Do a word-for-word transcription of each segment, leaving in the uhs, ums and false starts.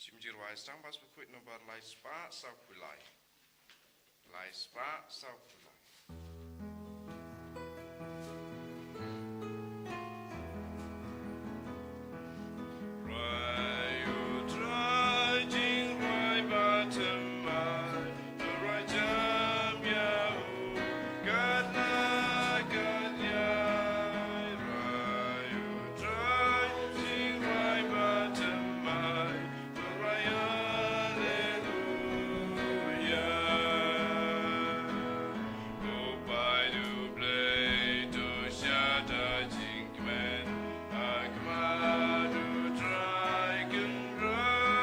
Shim Jingrwai Sdang Bas Bakhuid number lai spah saw phew lai. Lai spah saw phew lai. Rwai u Trai jingrwai ba thymmai, u rwai jam ïa u kat la kat ïai. Rwai u Trai jingrwai ba thymmai, u rwai Alleluia. Ko paid U Blei to sha ta jingkmen, ha khmat U Trai Kynrad.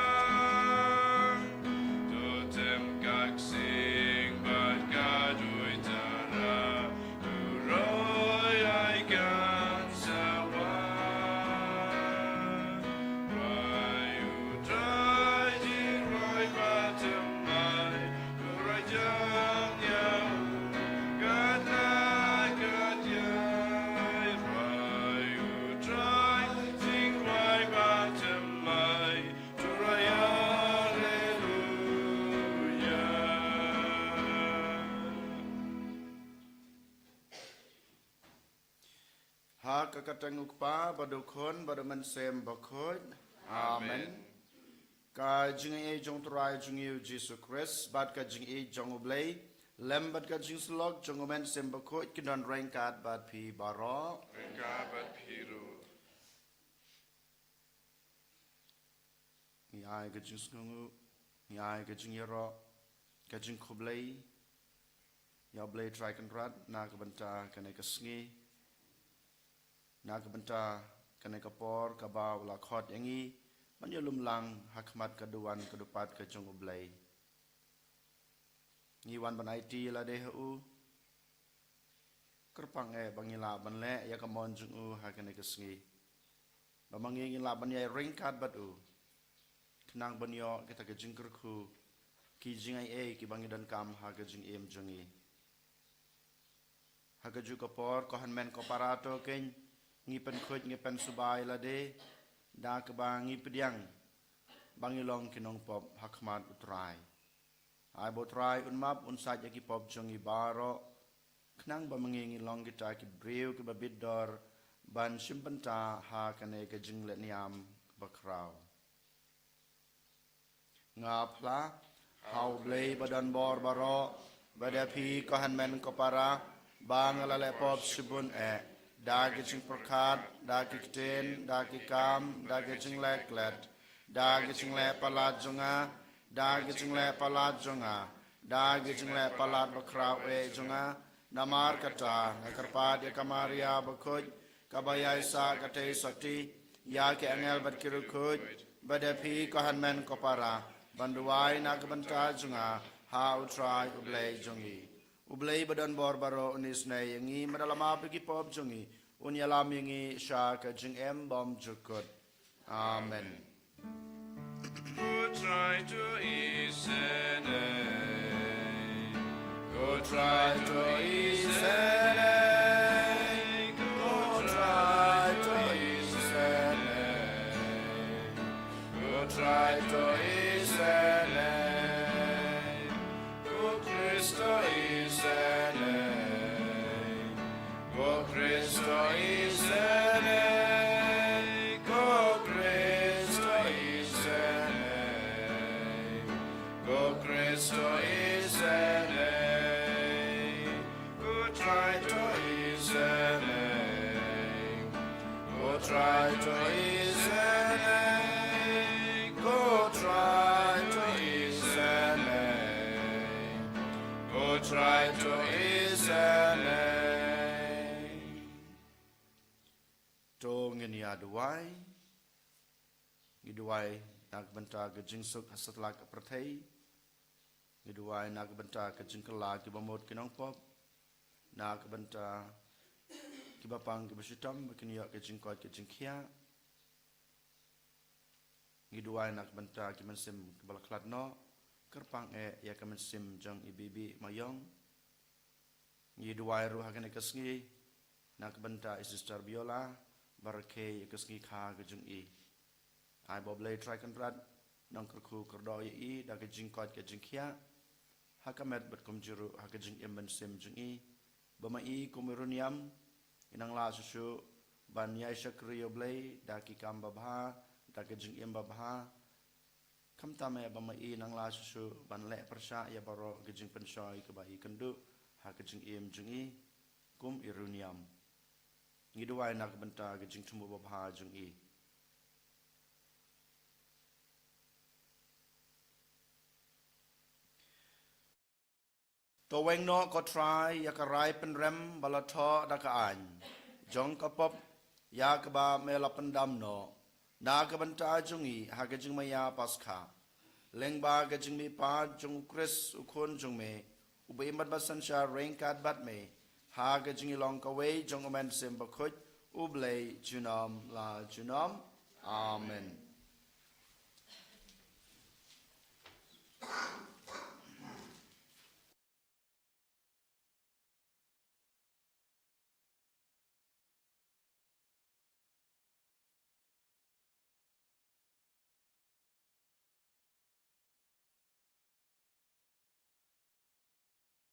To them ka ksing bad ka duitara, u roi ai kan sa wan. Rwai u Trai jingrwai ba thymmai, u rwai jam ïa u kat la kat ïai. Rwai u Trai jingrwai ba thymmai, u rwai Alleluia. Ha ka kyrteng U Kpa bad U Khun bad U Mynsiem Bakhuid. Amen. Amen. Ka jingaiei jong U Trai jong ngi U Jisu Khrist bad ka jingïeit jong U Blei lem bad ka jingsyllok jong U Mynsiem Bakhuid kin don ryngkat bad phi baroh. Ryngkat bad phi ruh. Ngi ai ka jingsngewnguh, ngi ai ka jingïaroh, ka jingkhublei ïa U Blei Trai Kynrad na ka bynta kane ka sngi, na ka bynta kane ka por kaba u la khot ïa ngi ban ïalum lang ha khmat ka duwan ka dupat ka jong U Blei. Ngi wan ban aiti lade ha u. Kyrpang eh ba ngi lah ban leh ïa ka mon jong u ha kane ka sngi, ba ma ngi ngin lah ban ïai ryngkat bad u, khnang ban ïoh kita ki jingkyrkhu, ki jingaiei kiba ngi donkam ha ka jingim jong ngi. Ha kajuh ka por, ko hynmen ko para, to kein ngi pynkhuid, ngi pynsuba ïa lade da kaba ngi pdiang ba ngi long ki nongpop ha khmat U Trai. Ai ba U Trai un map, un sait ïa ki pop jong ngi baroh, khnang ba ma ngi ngin long kita ki briew kiba bit dor ban shim bynta ha kane ka jingleh niam kaba khraw. Nga phla ha U Blei ba don bor baroh, ba da phi ko hynmen ko para, ba nga la leh pop shibun eh, da ki jingpyrkhat, da ki ktien, da ki kam, da ki jingleh klet, da ki jingleh palat jong nga, da ki jingleh palat jong nga, da ki jingleh palat bakhraw eh jong nga. Namar kata nga kyrpad ïa ka Maria bakhuid, kaba ïai sah katei sati, ïa ki angel bad ki riewkhuid, ba da phi ko hynmen ko para ban duwai na ka bynta jong nga ha U Trai U Blei jong ngi. U Blei ba don bor baroh un isynei ïa ngi, bad un ïalam ïa ki pop jong ngi, un ïalam ïa ngi sha ka jingim bymjukut. Amen. Ko Trai to isynei. Ko Trai to isynei. Ko Trai to isynei. Ko Trai to isynei. Ko Khrist to isynei. Ko Khrist to isynei. Ko Khrist to isynei. Ko Khrist to isynei. Ko Trai to isynei. Ko Trai to isynei. Ko Trai to isynei. Ko Trai to isynei. To ngin ïa duwai. Ngi duwai na ka bynta ka jingsuk ha satlak ka pyrthei. Ngi duwai na ka bynta ka jingkylla kiba mut ki nongpop, na ka bynta kiba pang kiba shitom ba kin ïoh ka jingkoit ka jingkhiah. Ngi duwai na ka bynta ki mynsiem kiba la khlad noh, kyrpang eh ïa ka mynsiem jong i Bibi Mayong. Ngi duwai ruh ha kane ka sngi na ka bynta i Sister Biola, ba rakhe ïa ka sngi kha ka jong i. Ai ba U Blei Trai Kynrad nang kyrkhu kyrdoh ïa i da ka jingkoit ka jingkhiah ha ka met bad kumjuh ruh ha ka jingim mynsiem jong i, ba ma i kum i runiam i nang lah shuh shuh ban ïai shakri ïa u Blei da ki kam babha, da ka jingim babha. Khamtam eh ba ma i nang lah shuh shuh ban leh pyrshah ïa baroh ka jingpynshoi kaba i kynduh ha ka jingim jong i kum i runiam. Ngi duwai na ka bynta ka jingthmu babha jong i. To weng noh ko Trai ïa ka rai pynrem ba la thoh da ka aiñ jong ka pop ïa kaba me la pyndam noh na ka bynta jong i ha ka jingmaïa Paskha. Lyngba ka jingmihpat jong u Khrist u Khun jong me, uba im bad ba synshar ryngkat bad me ha ka jingïalong kawei jong u Mynsiem Bakhuid, u Blei junom la junom. Amen.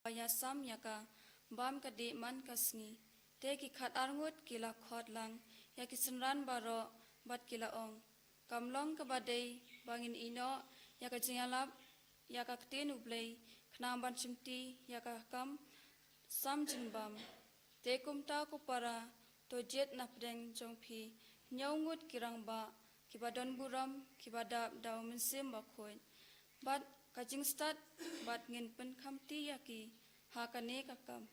Ba ïasam ïa ka bam ka dih man ka sngi. Te ki khat arngut ki la khot lang ïa ki synran baroh bad ki la ong, kam long kaba dei ba ngin ïehnoh ïa ka jingïalap ïa ka ktien U Blei khnang ban shimti ïa ka kam sam jingbam. Te kumta ko para, to jied na pdeng jong phi hynñiew ngut ki rangbah kiba don burom, kiba dap da u Mynsiem Bakhuid bad ka jingstad, bad ngin pynkhamti ïa ki ha kane ka kam.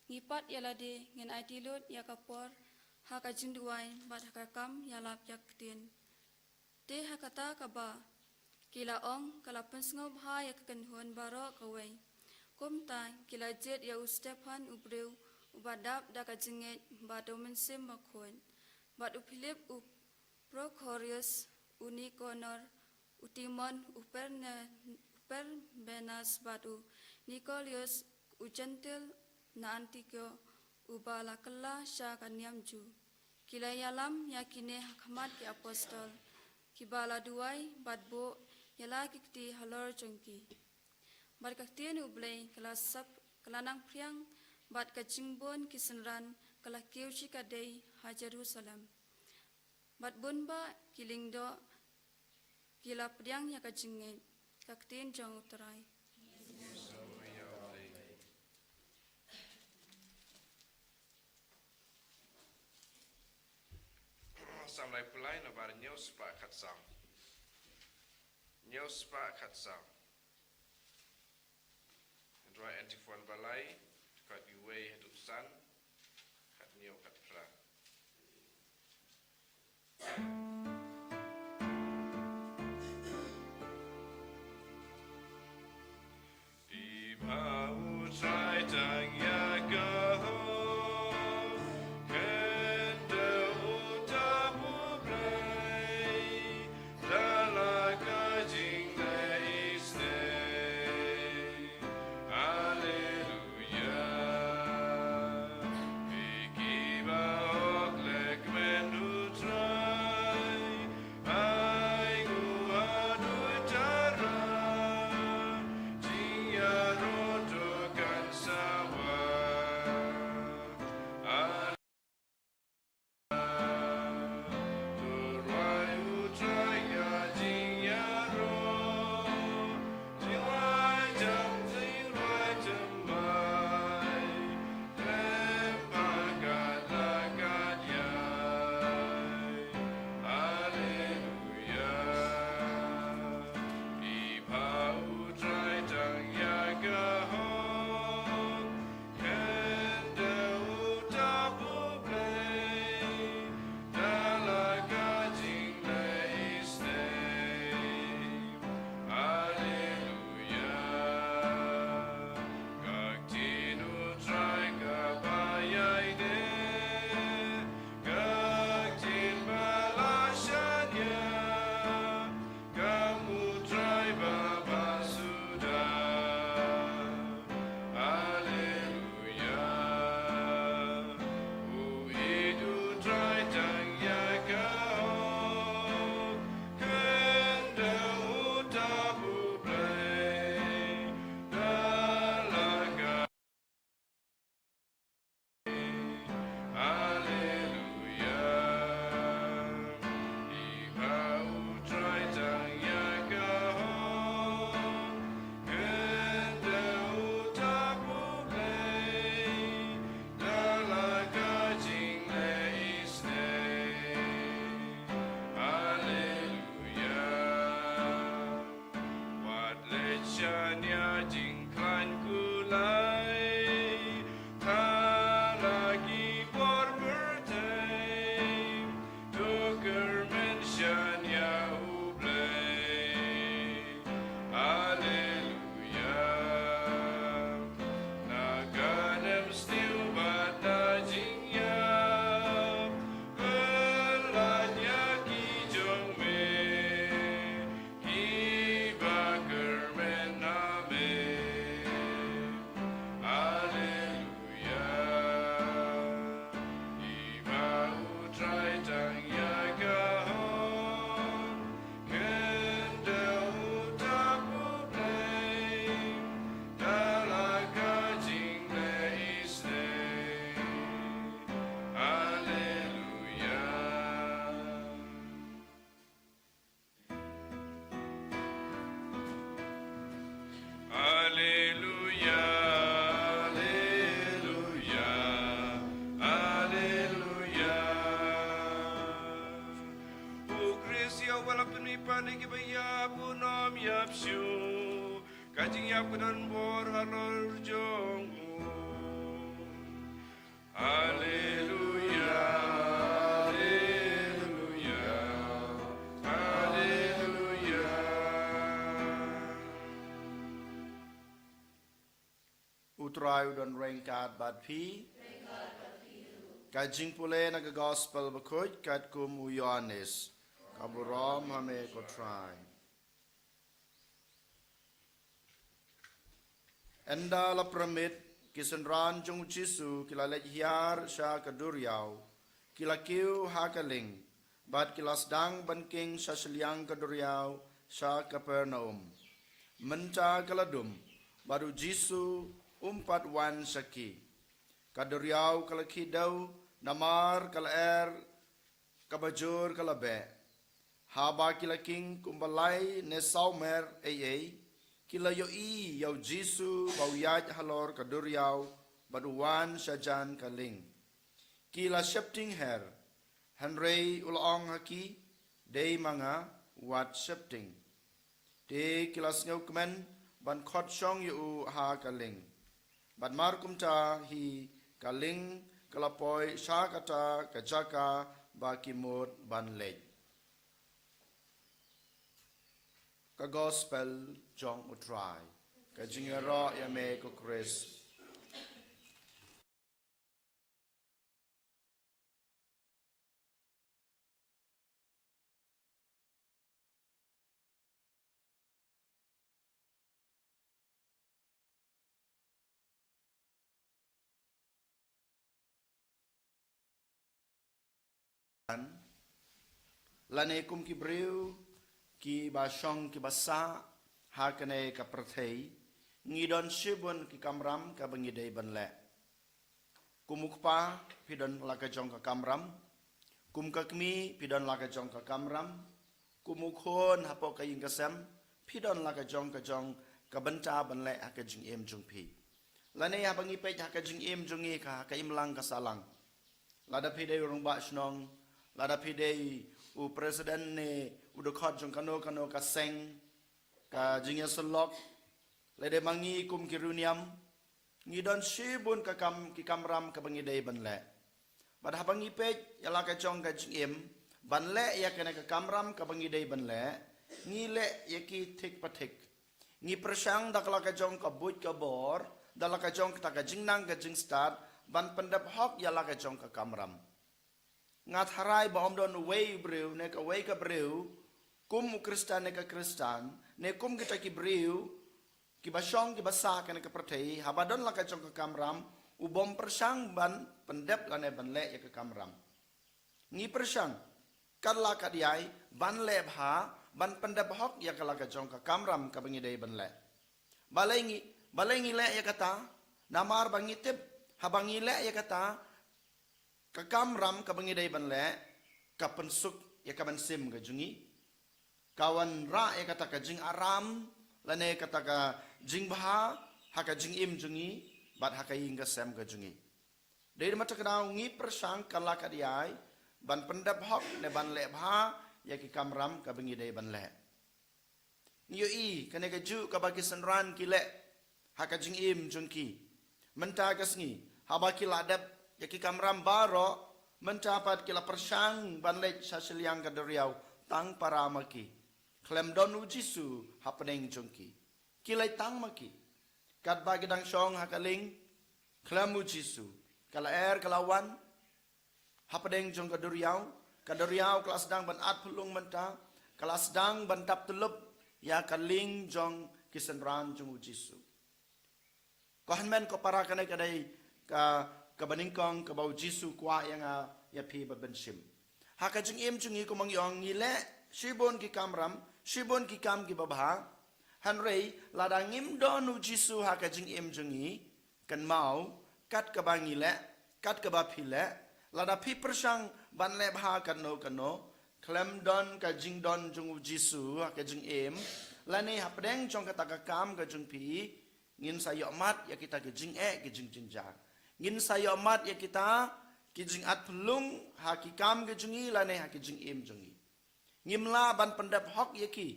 Ngi pat ïa lade ngin aiti lut ïa ka por ha ka jingduwai bad ha ka kam ïalap ïa ka ktien. Te ha kata kaba ki la ong ka la pynsngewbha ïa ka kynhun baroh kawei. Kumta ki la jied ïa u Stephan, u briew uba dap da ka jingngeit bad u Mynsiem Bakhuid, bad u Philip, u Prokhorius, u Nikanor, u Timon, u Perne-, u Parmenas bad u Nikolaus, u Jentil na Antioch, uba la kylla sha ka niam Jiw. Ki la ïalam ïa kine ha khmat ki apostol, kiba la duwai bad buh ïa la ki kti halor jong ki. Bad ka ktien U Blei ka la sap, ka la nang phriang, bad ka jingbun ki synran ka la kiew shikatdei ha Jerusalem. Bad bun bah ki lyngdoh ki la pdiang ïa ka jingngeit. Ka ktien jong U Trai. Sam lai pulai na bar hynñiew spah khatsaw. Hynñiew spah khatsaw. Hynrei antiphon ba lai, dkhot uwei haduh san, khathynñiew khatphra. Dei ba U Trai tang ïa ka hok, khyndew uta U Blei, da la ka jingdei isynei. Haleluya. Phi kiba hok, le kmen U Trai, Wat la pynmih pat ïa kiba ïap, un ym ïap shuh. Ka jingïap ka don bor halor jong u. Haleluya, haleluya, haleluya. U Trai u don ryngkat bad phi. Ka jingpule na ka Gospel bakhuid katkum u Ïoannis. Ka burom ha me ko Trai. Ynda la pyrmit, ki synran jong u Jisu ki la leit hiar sha ka duriaw, ki la kiew ha ka lieng, bad ki la sdang ban king sha shiliang ka duriaw sha Kapernaum. Mynta ka la dum, bad u Jisu um pat wan sha ki. Ka duriaw ka la khih dew, namar ka lyer kaba jur ka la beh. Haba ki la king kumba lai ne saw mer ei ei, ki la ïohi ïa u Jisu ba u ïaid halor ka duriaw bad u wan shajan ka lieng. Ki la sheptieng her, hynrei u la ong ha ki, dei ma nga, wat sheptieng. Te ki la sngewkmen ban khot shong ïa u ha ka lieng. Bad mar kumta hi ka lieng ka la poi sha kata ka jaka ba ki mut ban leit. Ka Gospel jong u Trai. Ka jingïaroh ïa me ko Khrist. Lane kum ki briew kiba shong kiba sah ha kane ka pyrthei, ngi don shibun ki kamram kaba ngi dei ban leh. Kum u kpa, phi don la ka jong ka kamram. Kum ka kmie, phi don la ka jong ka kamram. Kum u khun hapoh ka ïing ka sem, phi don la ka jong ka jong ka bynta ban leh ha ka jingim jong phi. Lane haba ngi peit ha ka jingim jong ngi ka, ka imlang ka sahlang. Lada phi dei u rangbah shnong, lada phi dei u president ne u dkhot jong kano kano ka seng, ka jingïasyllok, lada ma ngi kum ki riewniam, ngi don shibun ka kam, ki kamram kaba ngi dei ban leh. Bad haba ngi peit ïa la ka jong ka jingim ban leh ïa kane ka kamram kaba ngi dei ban leh, ngi leh ïa ki thik pa thik. Ngi pyrshang da la ka jong ka buit ka bor, da la ka jong kata ka jingnang ka jingstad, ban pyndep hok ïa la ka jong ka kamram. Nga tharai ba ym don uwei u briew ne kawei ka briew, kum u Khristan ne ka Khristan, ne kum kita ki briew kiba shong kiba sah ha kane ka pyrthei, haba don la ka jong ka kamram, u bym pyrshang ban pyndep lane ban leh ïa ka kamram. Ngi pyrshang kat la kat ïai ban leh bha, ban pyndep hok ïa ka la ka jong ka kamram kaba ngi dei ban leh. Balei ngi, balei ngi leh ïa kata? Namar ba ngi tip, haba ngi leh ïa kata, ka kamram kaba ngi dei ban leh, ka pynsuk ïa ka mynsiem ka jong ngi. Ka wanrah ïa kata ka jingaram, lane kata ka jingbha ha ka jingim jong ngi, bad ha ka ïing ka sem ka jong ngi. Dei da kata ka daw ngi pyrshang kat la kat ïai ban pyndep hok ne ban leh bha ïa ki kamram kaba ngi dei ban leh. Ngi ïohi kane ka juh kaba ki synran ki leh ha ka jingim jong ki. Mynta ka sngi, haba ki la dep ïa ki kamram baroh, mynta pat ki la pyrshang ban leit sha shiliang ka duriaw tang para ma ki. Khlem don u Jisu hapdeng jong ki. Ki leit tang ma ki. Katba ki dang shong ha ka lieng, khlem u Jisu. Ka lyer ka la wan hapdeng jong ka duriaw, ka duriaw ka la sdang ban at phyllung mynta, ka la sdang ban dap tyllup ïa ka lieng jong ki synran jong u Jisu. Ko hynmen ko para, kane ka dei ka, kaba nyngkong kaba u Jisu kwah ïa nga ïa phi ban shim. Ha ka jingim jong ngi, kumba ngi ong, ngi leh shibun ki kamram, shibun ki kam kiba bha. Hynrei lada ngim don u Jisu ha ka jingim jong ngi, kynmaw, kat kaba ngi leh, kat kaba phi leh, lada phi pyrshang ban leh bha kano kano, khlem don ka jingdon jong u Jisu ha ka jingim, lane hapdeng jong kata ka kam ka jong phi, ngin sa ïohmat ïa kita ki jingeh ki jingjynjar. Ngin sa ïohmat ïa kita ki jingat phyllung ha ki kam ki jong ngi lane ha ki jingim jong ngi. Ngim lah ban pyndep hok ïa ki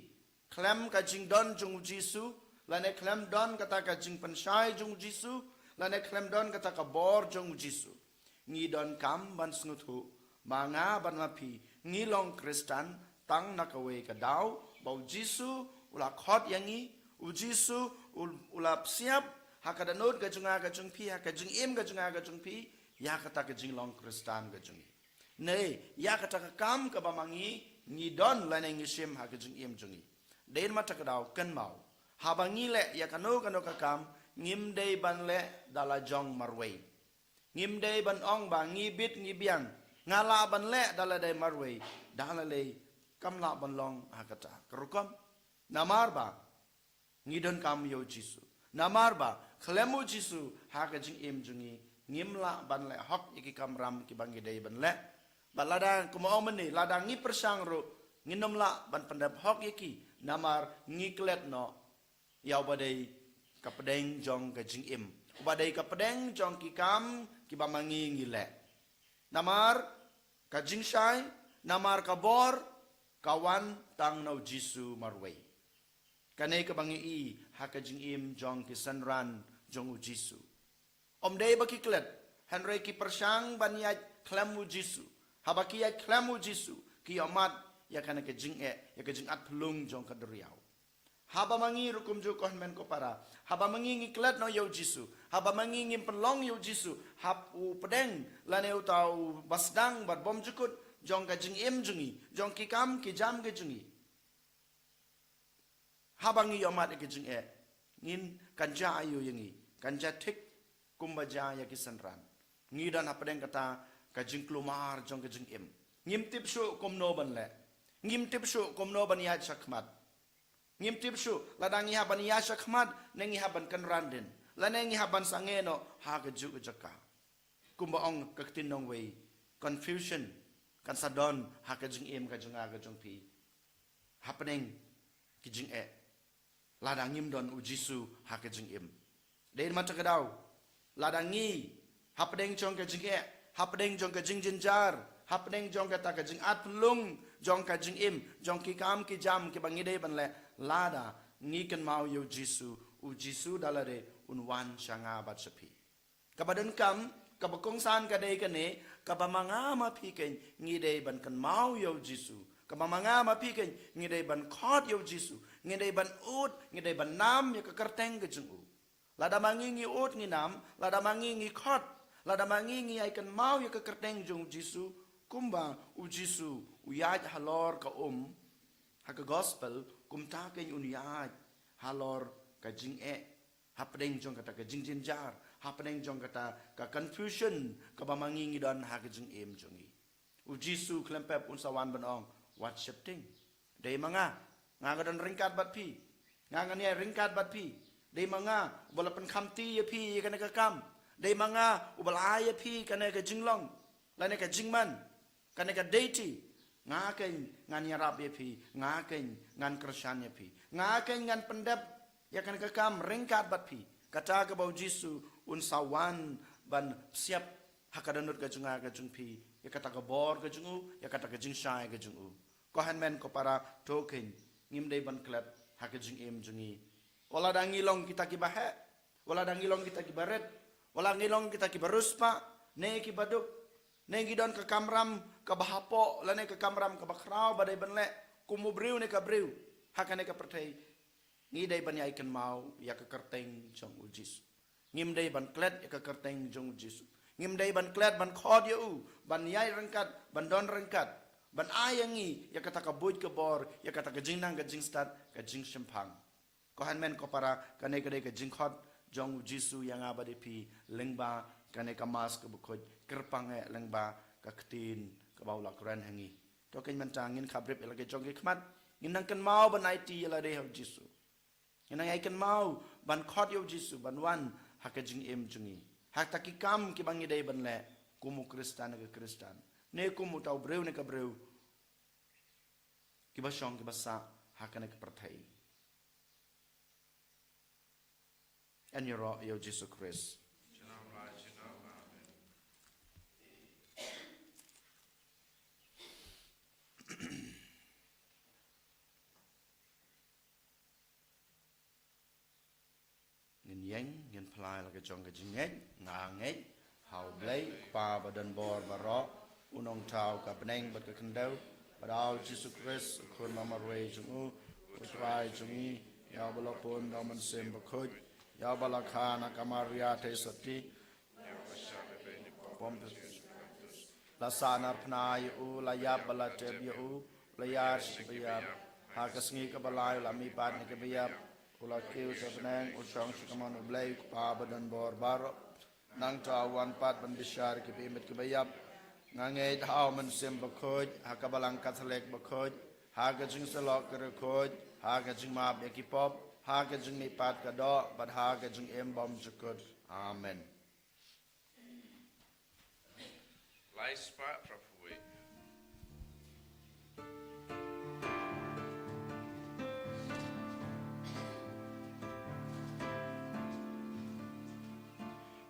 khlem ka jingdon jong u Jisu, lane khlem don kata ka jingpynshai jong u Jisu, lane khlem don kata ka bor jong u Jisu. Ngi donkam ban sngewthuh, ma nga bad ma phi ngi long Khristan tang na kawei ka daw, ba u Jisu u la khot ïa ngi, u Jisu u, u la psiap ha ka dohnud ka jong nga ka jong phi, ha ka jingim ka jong nga ka jong phi, ïa kata ka jinglong Khristan ka jong ngi. Ne ïa kata ka kam kaba ma ngi ngi don lane ngi shim ha ka jingim jong ngi. Dei ma ta ka daw kynmaw, haba ngi leh ïa kano kano ka kam, ngim dei ban leh da la jong marwei. Ngim dei ban ong ba ngi bit ngi biang, nga lah ban leh da lade marwei, da lade kam lah ban long ha kata ka rukom. Namar ba ngi donkam ïa u Jisu. Namar ba khlem u Jisu ha ka jingim jong ngi, ngim lah ban leh hok ïa ki kamram kiba ngi dei ban leh. Ba lada, kumba ong mynne, lada ngi pyrshang ruh, ngin ym lah ban pyndep hok ïa ki, namar ngi klet noh ïa uba dei ka pdeng jong ka jingim, uba dei ka pdeng jong ki kam kiba ma ngi ngi leh. Namar ka jingshai, namar ka bor, ka wan tang na u Jisu marwei. Kane kaba ngi i ha ka jingim jong ki synran jong u Jisu. Ym dei ba ki klet, hynrei ki pyrshang ban ïaid khlem u Jisu. Haba ki ïaid khlem u Jisu, ki ïohmad ïa kane ka jingeh, ïa ka jingatphyllung jong ka duriaw. Haba ma ngi ruh kumjuh, ko hynmen ko para, haba ma ngi ngi klet noh ïa u Jisu, haba ma ngi ngim pynlong ïa u Jisu ha u pdeng lane uta uba sdang bad bymjukut jong ka jingim jong ngi, jong ki kam ki jam ka jong ngi. Haba ngi ïohmad ïa ka jingeh, ngin, kan jia aiu ïa ngi? Kan jia thik kumba jia ïa ki synran. Ngi don ha pdeng kata ka jingkulmar jong ka jingim. Ngim tip shuh kumno ban leh. Ngim tip shuh kumno ban ïaid shakhmat. Ngim tip shuh lada ngi hap ban ïaid shakhmat ne ngi hap ban kynran dien, lane ngi hap ban sangeh noh ha kajuh ka jaka. Kumba ong ka ktien nongwei, confusion kan sa don ha ka jingim ka jong nga ka jong phi hapdeng ki jingeh, lada ngim don u Jisu ha ka jingim. Dei ma ta ka daw, lada ngi hapdeng jong ka jingeh, hapdeng jong ka jingjynjar, hapdeng jong kata ka jingatphyllung jong ka jingim, jong ki kam ki jam kiba ngi dei ban leh, lada ngi kynmaw ïa u Jisu, u Jisu da lade un wan sha nga bad sha phi. Kaba donkam, kaba kongsan ka dei kane, kaba ma nga ma phi kein ngi dei ban kynmaw ïa u Jisu, kaba ma nga ma phi kein ngi dei ban khot ïa u Jisu, ngi dei ban ud, ngi dei ban nam ïa ka kyrteng ka jong u. Lada ma ngi ngi ud ngi nam, lada ma ngi ngi khot, lada ma ngi ngi ïai kynmaw ïa ka kyrteng jong u Jisu, kumba u Jisu u ïaid halor ka um ha ka gospel, kumta kein un ïaid halor ka jingeh, hapdeng jong kata ka jingjynjar, hapdeng jong kata ka confusion kaba ma ngi ngi don ha ka jingim jong ngi. U Jisu khlem pep un sa wan ban ong, wat sheptieng. Dei ma nga, nga nga don ryngkat bad phi. Nga ngan ïai ryngkat bad phi. Dei ma nga uba la pynkhamti ïa phi ïa kane ka kam. Dei ma nga uba la ai ïa phi kane ka jinglong lane ka jingman, kane ka deiti. Nga kein ngan ïarap ïa phi, nga kein ngan kyrshan ïa phi, nga kein ngan pyndep ïa kane ka kam ryngkat bad phi. Kata kaba u Jisu un sa wan ban psiap ha ka dohnud ka jong nga ka jong phi, ïa kata ka bor ka jong u, ïa kata ka jingshai ka jong u. Ko hynmen ko para, to kein ngim dei ban klet ha ka jingim jong ngi. Wat lada ngi long kita kiba heh, wat lada ngi long kita kiba rit, wat lada ngi long kita kiba riewspah, ne kiba duk, ne ngi don ka kamram kaba hapoh lane ka kamram kaba khraw ba dei ban leh kum u briew ne ka briew ha kane ka pyrthei, ngi dei ban ïai kynmaw ïa ka kyrteng jong u Jisu. Ngim dei ban klet ïa ka kyrteng jong u Jisu. Ngim dei ban klet ban khot ïa u, ban ïai ryngkat, ban don ryngkat, ban ai ïa ngi ïa kata ka buit ka bor, ïa kata ka jingnang ka jingstad, ka jingshemphang. Ko hynmen ko para, kane ka dei ka jingkhot jong u Jisu ïa nga bad ïa phi lyngba kane ka Mass kaba khuid, kyrpang eh lyngba ka ktien kaba u la kren ha ngi. To kein mynta ngin khabrip ïa la ki jong ki khmat, ngin nang kynmaw ban aiti ïa lade ha u Jisu. Ngin nang ïai kynmaw ban khot ïa u Jisu ban wan ha ka jingim jong ngi, ha kita ki kam kiba ngi dei ban leh kum u Khristan ne ka Khristan, ne kum uta u briew ne ka briew kiba shong kiba sah ha kane ka pyrthei. Yn ïaroh ïa u Jisu Khrist. Amen. Phla ïa la ka jong ka jingngeit. Nga ngeit ha U Blei, U Kpa ba don bor baroh, U Nongthaw ka bneng bad ka khyndew, bad ha U Jisu Khrist, U Khun ba marwei jong U, U Trai jong ngi, ïa uba la pun da U Mynsiem Bakhuid, ïa uba la kha na ka Maria Theisotti, la sahnarphna ïa U, la ïap bad la tep ïa U, la ïar sha kiba ïap, ha ka sngi kaba lai U la mihpat na kiba ïap, U la kiew sha bneng, U shong sha kamon U Blei U Kpa ba don bor baroh. Nangta U wan pat ban bishar ïa kiba im bad kiba ïap. Nga ngeit ha U Mynsiem Bakhuid, ha ka Balang Katholik bakhuid, ha ka jingsyllok ka riewkhuid, ha ka jingmap ïa ki pop, ha ka jingmihpat ka doh, bad ha ka jingim bymjukut. Amen. Lai spah phra phew wei.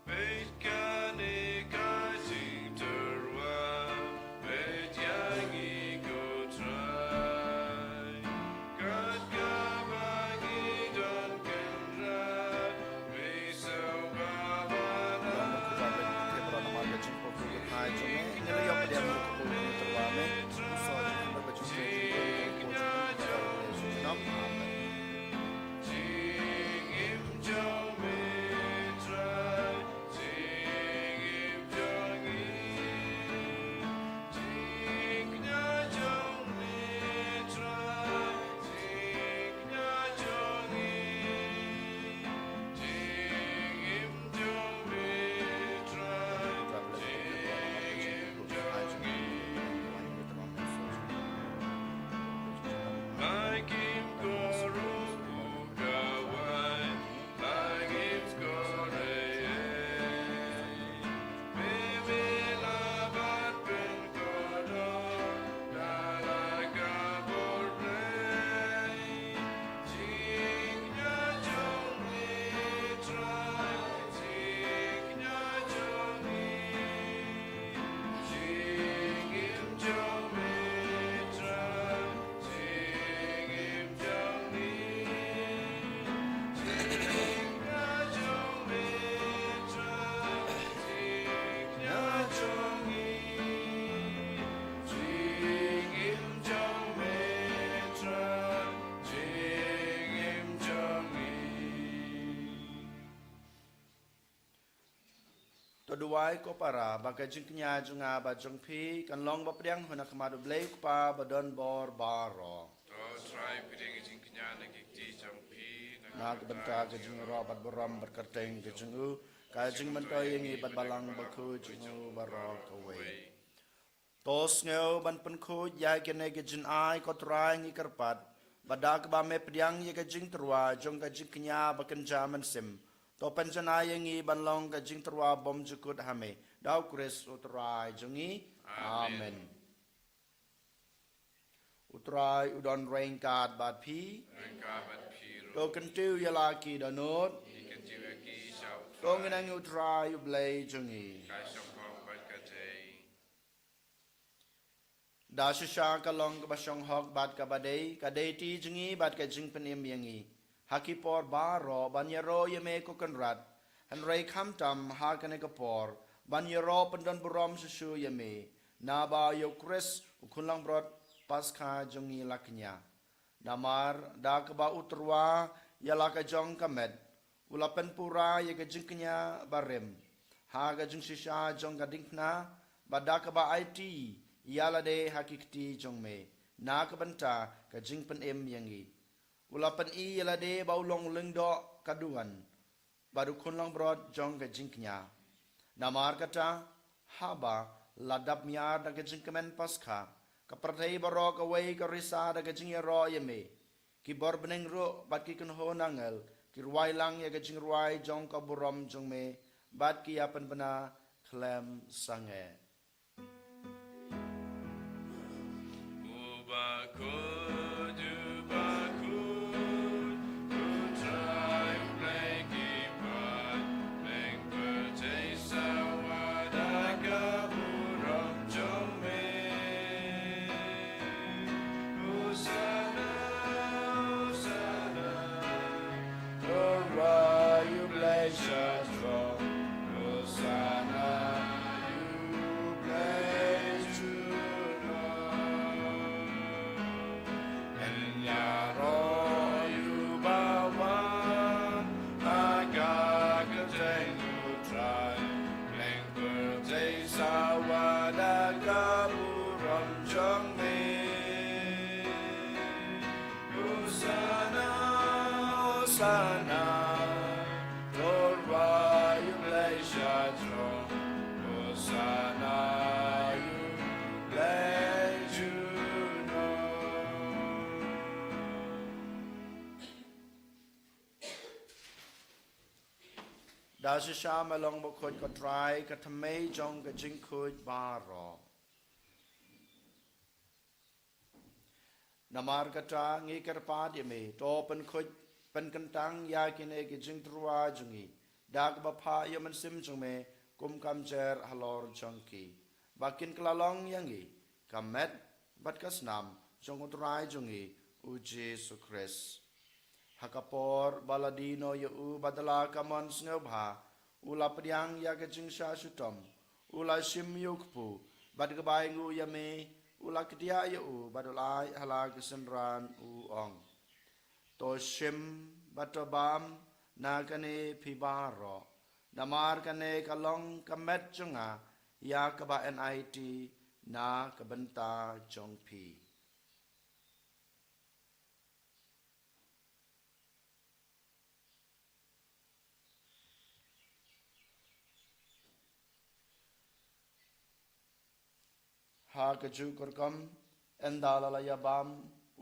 Bad kane ka jingtyrwa, bad ïa ngi ko Trai. Kat kaba ngi don kynrad, me sngewbha ban ai. Amen. Jingim jong me Trai, jingim jong ngi, jingkñia jong me Trai, jingkñia jong ngi, jingim jong me Trai, jingim jong ngi. Ba kim ko ruh u kawai, ba kim ko rei. Me me la bat pynkodor da la ka bor Blei. Jingkñia jong me Trai, jingkñia jong me. Jingim jong me Trai, jingim jong me. Jingkñia jong me Trai, jingkñia jong me. Jingim jong me Trai, jingim jong me. To duwai ko para, ba ka jingkñia jong nga bad jong phi kan long ba pdiang ha khmat U Blei U Kpa ba don bor baroh. To Trai pdiang ka jingkñia na ki kti jong phi, na ka bynta ka jingïaroh bad burom bad kyrteng ka jong U, ka jingmyntoi ïa ngi bad Balang Bakhuid jong U baroh kawei. To sngew ban pynkhuid ïa kine ki jingai ko Trai, ngi kyrpad, ba da kaba me pdiang ïa ka jingtyrwa jong ka jingkñia ba kynja mynsiem, to pynjanai ïa ngi ban long ka jingtyrwa bymjukut ha me, da U Khrist U Trai jong ngi. Amen. Amen. U Trai u don ryngkat bad phi. Ryngkat bad phi ruh. To kyntiew ïa la ki dohnud. Ngi kyntiew ïa ki sha U Trai. To ngin nang ïa U Trai U Blei jong ngi. Ka shong hok bad ka dei. Da shisha ka long kaba shong hok bad kaba dei, ka dei ti jong ngi bad ka jingpynim ïa ngi ha ki por baroh ban ïaroh ïa me ko Kynrad. Hynrei khamtam ha kane ka por ban ïaroh pyndon burom shuh shuh ïa me, naba ïa U Khrist U Khun Langbrot Paskha jong ngi la kñia. Namar da kaba u tyrwa ïa la ka jong ka met, u la pynpura ïa ka jingkñia barim ha ka jingshisha jong ka diengphna, bad da kaba aiti ïa lade ha ki kti jong me na ka bynta ka jingpynim ïa ngi. U la pyni ïa lade ba u long u lyngdoh ka duwan bad u khun langbrot jong ka jingkñia. Namar kata, haba la dap miar da ka jingkmen Paskha, ka pyrthei baroh kawei ka risa da ka jingïaroh ïa me. Ki bor bneng ruh bad ki kynhun angel ki rwai lang ïa ka jingrwai jong ka burom jong me, bad ki ïa pynbna khlem sangeh. U bakhuid, u bakhuid, u Trai u Blei ki paid, bneng pyrthei sawa da ka burom jong me. Hosana, Hosana, to Trai u Blei sha Hosanna, Hosanna, to U Blei sha jrong. Hosanna ïa U Blei junom. Da shisha me long bakhuid ko Trai, ka thymmei jong ka jingkhuid baroh. Namar kata ngi kyrpad ïa me, to pynkhuid pynkyntang ïa kine ki jingtyrwa jong ngi da kaba phah ïa u Mynsiem jong me kum ka mjer halor jong ki, ba kin kylla long ïa ngi ka met bad ka snam jong u Trai jong ngi u Jisu Khrist. Ha ka por ba la die noh ïa u bad da la ka mon sngewbha, u la pdiang ïa ka jingshah shitom, u la shim ïa u kpu, bad kaba ainguh ïa me, u la kdiah ïa u bad u la ai ha la ki synran, u ong: To shim bad to bam na kane phi baroh, namar kane ka long ka met jong nga ïa kaba yn aiti na ka bynta jong phi. Ha kajuh ka rukom, ynda la la ïa bam,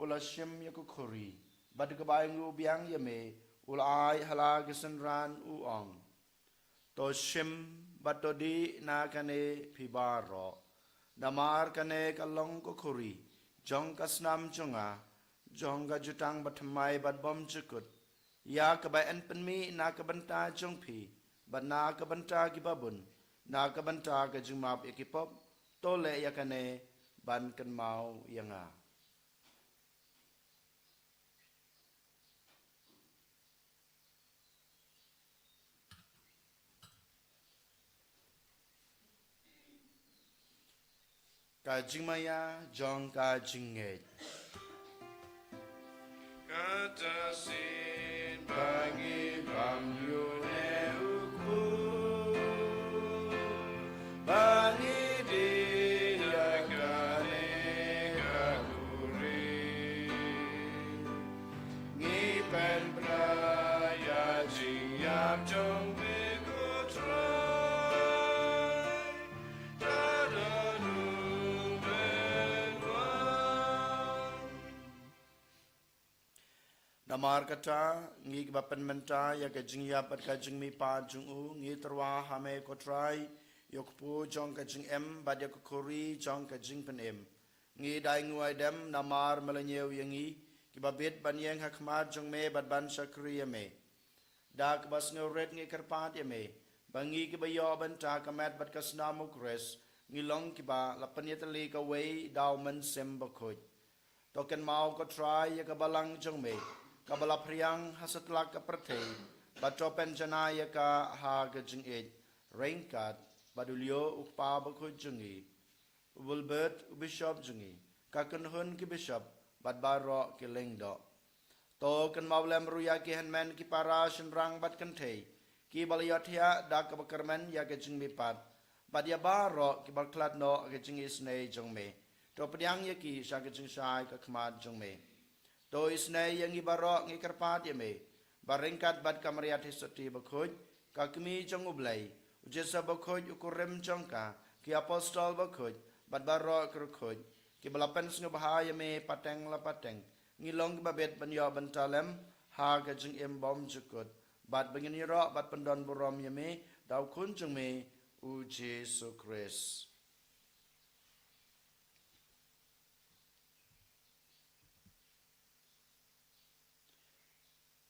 u la shim ïa ka khuri, bad kaba ainguh biang ïa me, u la ai ha la ki synran, u ong: To shim bad to dih na kane phi baroh, namar kane ka long ka khuri jong ka snam jong nga, jong ka jutang bathymmai bad bymjukut, ïa kaba yn pynmih na ka bynta jong phi bad na ka bynta kiba bun, na ka bynta ka jingmap ïa ki pop. To leh ïa kane ban kynmaw ïa nga. Ka jingmaïa jong ka jingngeit. Kata shisien ba ngi bam ïa une u kpu, ba ngi dih ïa kane ka khuri, ngi pynbna ïa ka jingïap jong me ko Trai, tang da u pynwan. Namar kata, ngi kiba pynmynta ïa ka jingïap bad ka jingmihpat jong u, ngi tyrwa ha me ko Trai, ïa u kpu jong ka jingim bad ïa ka khuri jong ka jingpynim. Ngi da ainguh aidem namar me la ñiew ïa ngi, kiba bit ban ïeng ha khmat jong me bad ban shakri ïa me. Da kaba sngewrit ngi kyrpad ïa me, ba ngi kiba ïoh bynta ka met bad ka snam u Khrist, ngi long kiba la pynïatylli kawei da u Mynsiem Bakhuid. To kynmaw ko Trai ïa ka balang jong me, kaba la phriang ha satlak ka pyrthei, bad to pynjanai ïa ka ha ka jingïeit, ryngkat bad u Leo u Kpa Bakhuid jong ngi, u Bulbert u Bishop jong ngi, ka kynhun ki bishop, bad baroh ki lyngdoh. To kynmaw lem ruh ïa ki hynmen ki para shynrang bad kynthei, kiba la ïohthiah da kaba kyrmen ïa ka jingmihpat, bad ïa baroh kiba khlad noh ha ka jingisynei jong me. To pdiang ïa ki sha ka jingshai ka khmat jong me. To isynei ïa ngi baroh ngi kyrpad ïa me, ba ryngkat bad ka Maria Theisotti Bakhuid, ka Kmie jong u Blei, u Joseph Bakhuid u kurim jong ka, ki apostol bakhuid, bad baroh ki riewkhuid, kiba la pynsngewbha ïa me pateng la pateng, ngi long kiba bit ban ïoh bynta lem ha ka jingim bymjukut, bad ba ngin ïaroh bad pyndonburom ïa me da u Khun jong me, u Jisu Khrist.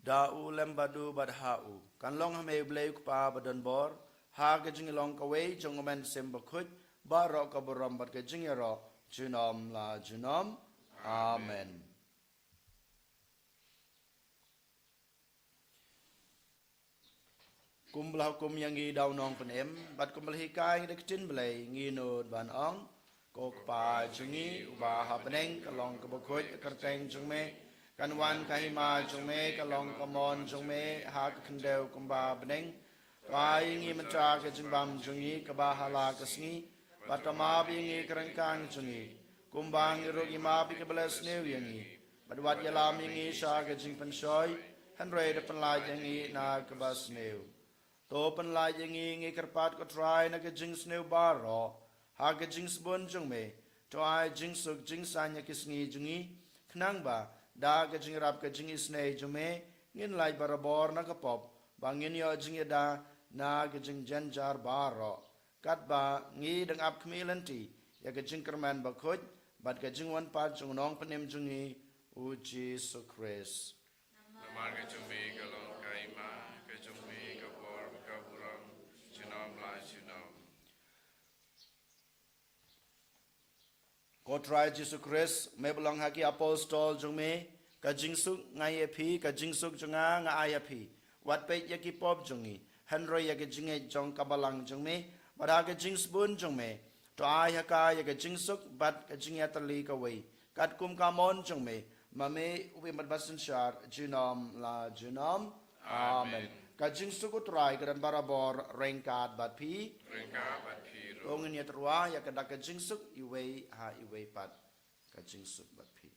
Da u lem bad u bad ha u, kan long ha me u Blei u Kpa badonbor, ha ka jinglong kawei jong u Mynsiem Bakhuid, baroh ka burom bad ka jingïaroh, junom la junom. Amen. Kumba la hukum ïa ngi da u Nongpynim, bad kumba la hikai ngi da ka ktien Blei, ngi nud ban ong: Ko Kpa jong ngi uba ha bneng, ka long kaba khuid ka kyrteng jong me, kan wan ka hima jong me, ka long ka mon jong me ha ka khyndew kumba ha bneng. To ai ïa ngi mynta ka jingbam jong ngi kaba ha la ka sngi, bad to map ïa ngi ka ryngkang jong ngi, kumba ngi ruh ngi map ïa kiba la sniew ïa ngi. Bad wat ïalam ïa ngi sha ka jingpynshoi, hynrei da pynlait ïa ngi na kaba sniew. To pynlait ïa ngi, ngi kyrpad ko Trai, na ka jingsniew baroh, ha ka jingsbun jong me. To ai jingsuk jingsaiñ ïa ki sngi jong ngi, khnang ba da ka jingïarap ka jingisynei jong me, ngin lait barabor na ka pop, ba ngin ïoh jingïada na ka jingjynjar baroh. Katba ngi dang ap khmih lynti ïa ka jingkyrmen bakhuid bad ka jingwan pat jong u Nongpynim jong ngi, u Jisu Khrist. Namar ka jong me ka long ka hima, ka jong me ka bor, ka burom, junom la junom. Ko Trai Jisu Khrist, me ba ong ha ki apostol jong me, ka jingsuk nga ai ïa phi, ka jingsuk jong nga nga ai ïa phi. Wat peit ïa ki pop jong ngi, hynrei ïa ka jingngeit jong ka balang jong me, bad ha ka jingsbun jong me, to ai ha ka ïa ka jingsuk bad ka jingïatylli kawei, katkum ka mon jong me, ma me u Blei Mynsynshar, junom la junom. Amen. Amen. Ka jingsuk u Trai ka don barabor ryngkat bad phi. Ryngkat bad phi ruh. To ngin ïatyrwa ïa ka da ka jingsuk iwei ha iwei pat. Ka jingsuk bad phi.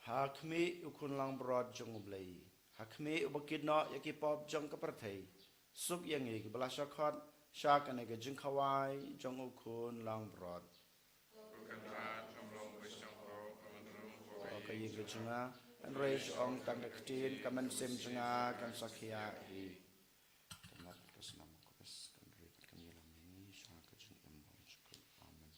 Ha khmih u khun langbrot jong U Blei, ha khmih uba kit noh ïa ki pop jong ka pyrthei, suk ïa ngi kiba la shah khot sha kane ka jingkhawai jong u khun langbrot. Ka ïing ka jong nga, hynrei shu ong tang ka ktien, ka mynsiem jong nga kan sa khia hi. Kan lat ka snam ka bes, kan ri kan ïalam ïa ngi sha ka jingim ba jong ka. Amen.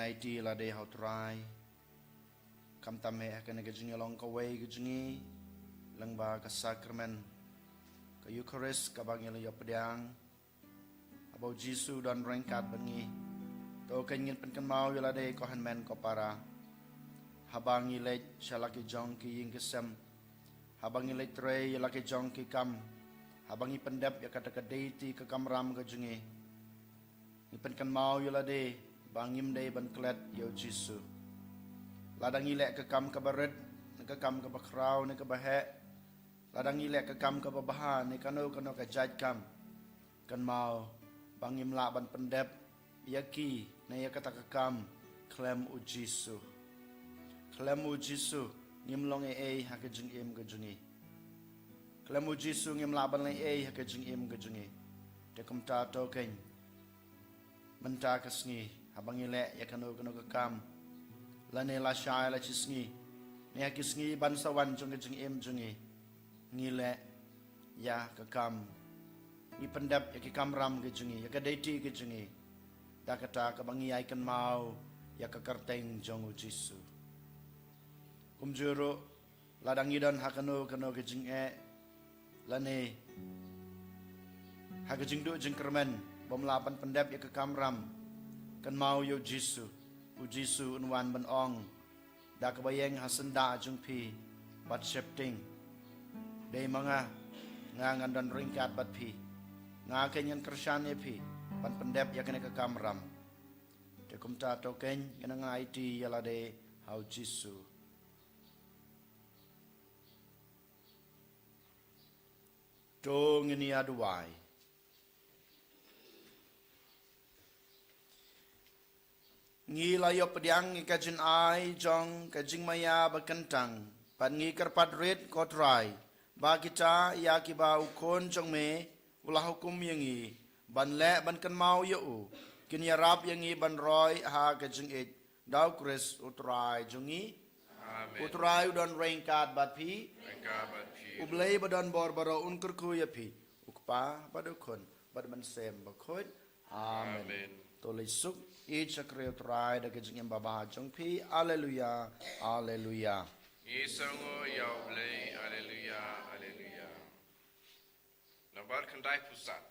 Aiti lade ha u Trai. Khamtam eh ha kane ka jingïalong kawei ka jong ngi lyngba ka sakramen ka Eukharist kaba ngi la ïoh pdiang. Haba u Jisu u don ryngkat bad ngi. To kein ngin pynkynmaw ïa lade ko hynmen ko para. Haba ngi leit sha la ki jong ki ïing ki sem. Haba ngi leit trei ïa la ki jong ki kam. Haba ngi pyndep ïa kata ka dei ti ka kamram ka jong ngi. Ngi pynkynmaw ïa lade ba ngim dei ban klet ïa u Jisu. Lada ngi leh ka kam kaba rit, ne ka kam kaba khraw, ne kaba heh. Lada ngi leh ka kam kaba bha, ne kano kano ka jait kam. Kynmaw ba ngim lah ban pyndep ïa ki ne ïa kata ka kam khlem u Jisu. Khlem u Jisu ngim long ei ei ha ka jingim ka jong ngi. Khlem u Jisu ngim lah ban long ei ei ha ka jingim ka jong ngi. Te kumta to kein mynta ka sngi, haba ngi leh ïa kano kano ka kam, lane lashai la shi sngi, ne ha ki sngi ban sa wan jong ka jingim jong ngi, ngi leh ïa ka kam, ngi pyndep ïa ki kamram ka jong ngi, ïa ka dei ti ka jong ngi, da kata kaba ngi ïai kynmaw ïa ka kyrteng jong u Jisu. Kumjuh ruh, lada ngi don ha kano kano ka jingeh, lane ha ka jingduh jingkyrmen bym lah ban pyndep ïa ka kamram, kynmaw ïa u Jisu. U Jisu un wan ban ong da kaba ïeng ha syndah jong phi bad sheptieng, dei ma nga, nga ngan don ryngkat bad phi. Nga kein ngan kyrshan ïa phi ban pyndep ïa kane ka kamram. Te kumta to kein ngin nang aiti ïa lade ha u Jisu. To ngin ïa duwai. Ngi la ïoh pdiang ïa ka jingai jong ka jingmaïa ba kyntang, bad ngi kyrpad rit ko Trai, ba kita ïa kiba u Khun jong me u la hukum ïa ngi ban leh ban kynmaw ïa u, kin ïarap ïa ngi ban roi ha ka jingïeit, da u Khrist u Trai jong ngi. Amen. U Trai u don ryngkat bad phi. Ryngkat bad phi. U Blei ba don bor baroh un kyrkhu ïa phi. U Kpa bad u Khun bad u Mynsiem Bakhuid. Amen. Amen. To leit suk, ïeit shakri u Trai da ka jingim babha jong phi. Alleluia. Alleluia. Ngi sngewnguh ïa u Blei. Alleluia. Alleluia. Nambar khyndai phew san.